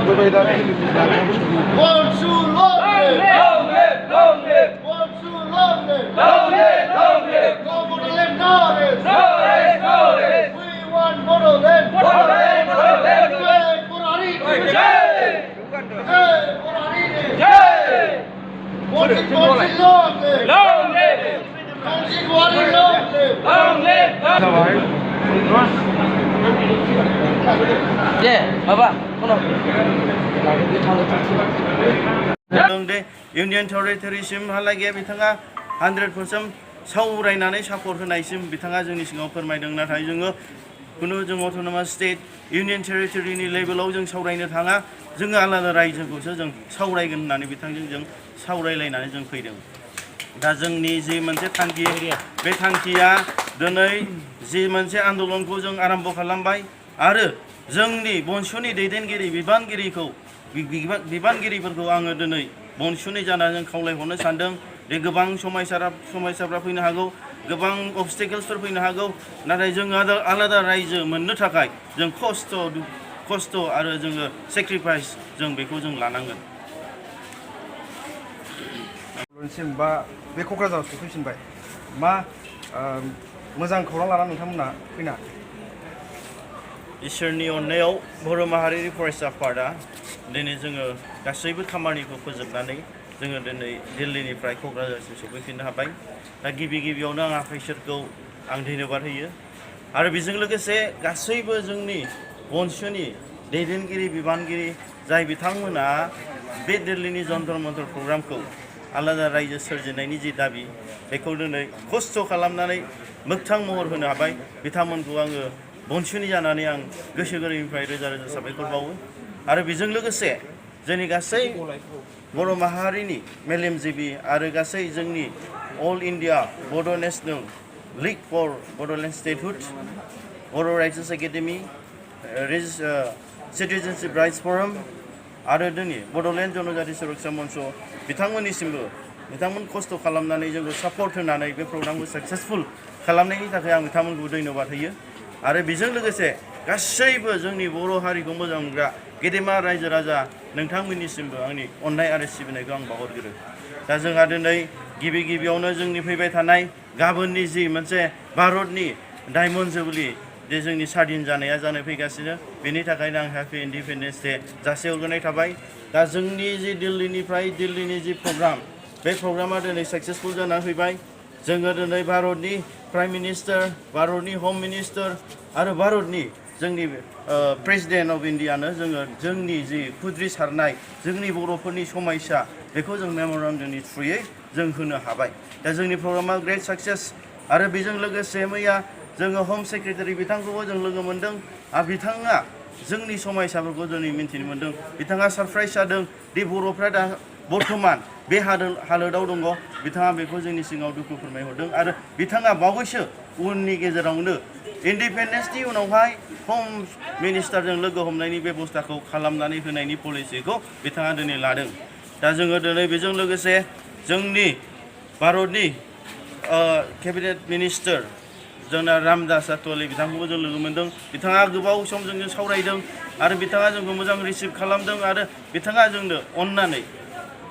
फैबाय दा इउनियन टेरिटरिसिम हालागै बिथाङा 100% सावरायनानै सापर्ट होनायसिम बिथाङा जोंनि सिगाङाव फोरमायदों नाथाय जोङो कुनु जों अट'नमास स्टेट इउनियन टेरिटरिनि लेभेलाव जों सावरायनो थाङा जोङो आलादा रायजोखौसो जों सावरायगोन होननानै बिथांजों जों सावरायलायनानै जों फैदों दा जोंनि जि मोनसे थांखि बे थांखिया दिनै जि मोनसे आन्दलनखौ जों आरम्भ खालामबाय आरो जोंनि बनसुनि दैदेनगिरि बिबानगिरिफोरखौ आङो दिनै बनसुनि जानानै जों खावलायहरनो सानदों दे गोबां समयसाफ्रा फैनो हागौ गोबां अबस्टेकेल्सफोर फैनो हागौ नाथाय जों आलादा रायजो मोननो थाखाय जों खस्थ' आरो जोङो सेक्रिफाइस जों बेखौ जों लानांगोन बा बे क'क्राझाराव सफैफिनबाय मा मोजां खौरां लानानै नोंथांमोना फैना इसोरनि अननायाव बर' माहारिनि फरायसा आफादा दिनै जोङो गासैबो खामानिखौ फोजोबनानै जोङो दिनै दिल्लीनिफ्राय क'क्राझारसिम सफैफिननो हाबाय दा गिबियावनो आं आफा इसोरखौ आं धन्यबाद होयो आरो बेजों लोगोसे गासैबो जोंनि बनसुनि दैदेनगिरि बिबानगिरि जाय बिथांमोना बे दिल्लीनि जन्तर मन्तर प्रग्रामखौ आलादा रायजो सोरजिनायनि जि दाबि बेखौ दिनै खस्थ' खालामनानै मोगथां महर होनो हाबाय बिथांमोनखौ आङो बनसुनि जानानै आं गोसो गोरबोनिफ्राय रोजा रोजा साबायखर बावो आरो बेजों लोगोसे जोंनि गासै बर' माहारिनि मेलेमजिबि आरो गासै जोंनि all India Bodo' national league for Bodoland statehood Boro' rights academy citizenship rights forum आरो दिनै बड'लेण्ड जनजाति सुरक्षा मन्च बिथांमोननिसिमबो बिथांमोन खस्थ' खालामनानै जोंखौ सापर्ट होनानै बे प्रग्रामखौ साक्सेसफुल खालामनायनि थाखाय आं बिथांमोनखौ धन्यबाद होयो आरो बेजों लोगोसे गासैबो जोंनि बर' हारिखौ मोजां मोनग्रा गेदेमा रायजो राजा नोंथांमोननिसिमबो आंनि अननाय आरो सिबिनायखौ आं बावहरग्रो दा जोंहा दिनै गिबियावनो जोंनि फैबाय थानाय गाबोननि जि मोनसे भारतनि डायमन्ड जुबलि जे जोंनि स्वाधीन जानाया जानो फैगासिनो बेनि थाखायनो आं हेपि इन्डिपेन्डेन्स डे जासिहरग्रोनाय थाबाय दा जोंनि जि दिल्लीनि जि प्रग्राम बे प्रग्रामा दिनै साक्सेसफुल जानानै फैबाय जोङो दिनै भारतनि प्राइम मिनिस्टार भारतनि हम मिनिस्टार आरो भारतनि जोंनि प्रेसिडेन्ट अफ इन्डियानो जोङो जोंनि जि खुद्रिसारनाय जोंनि बर'फोरनि समयसा बेखौ जों मेम'रेन्डामनि थ्रुयै जों होनो हाबाय दा जोंनि प्रग्रामा ग्रेट साक्सेस आरो बेजों लोगोसे मैया जोङो होम सेक्रेटारि बिथांखौबो जों लोगो मोन्दों आरो बिथाङा जोंनि समयसाफोरखौ दिनै मिन्थिनो मोन्दों बिथाङा सारप्राइज जादों दि बर'फ्रा दा बर्थमान बे हालोदाव दङ बिथाङा बेखौ जोंनि सिगाङाव दुखु फोरमायहरदों आरो बिथाङा बावैसो उननि गेजेरावनो इन्डिपेन्डेन्सनि उनावहाय हम मिनिस्टारजों लोगो हमनायनि बेबस्थाखौ खालामनानै होनायनि पलिसिखौ बिथाङा दिनै लादों दा जोङो दिनै बेजों लोगोसे जोंनि भारतनि केबिनेट मिनिस्टार जोंना रामदास आठवाले बिथांखौबो जों लोगो मोन्दों बिथाङा गोबाव सम जोंजों सावरायदों आरो बिथाङा जोंखौ मोजां रिसिभ खालामदों आरो बिथाङा जोंनो अननानै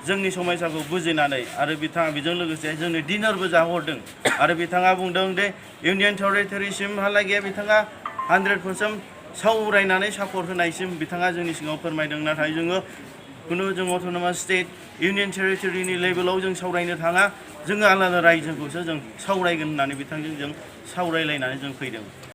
जोंनि समयसाखौ बुजिनानै आरो बिथाङा बेजों लोगोसे जोंनो डिनारबो जाहरदों आरो बिथाङा बुंदों दे इउनियन टेरिटरिसिमहालागै बिथाङा 100% सावरायनानै सापर्ट होनायसिम बिथाङा जोंनि सिगाङाव फोरमायदों नाथाय जोङो कुनु जों अट'नमास स्टेट इउनियन टेरिटरिनि लेभेलाव जों सावरायनो थाङा जोङो आलादा रायजोखौसो जों सावरायगोन होननानै बिथांजों जों सावरायलायनानै जों फैदों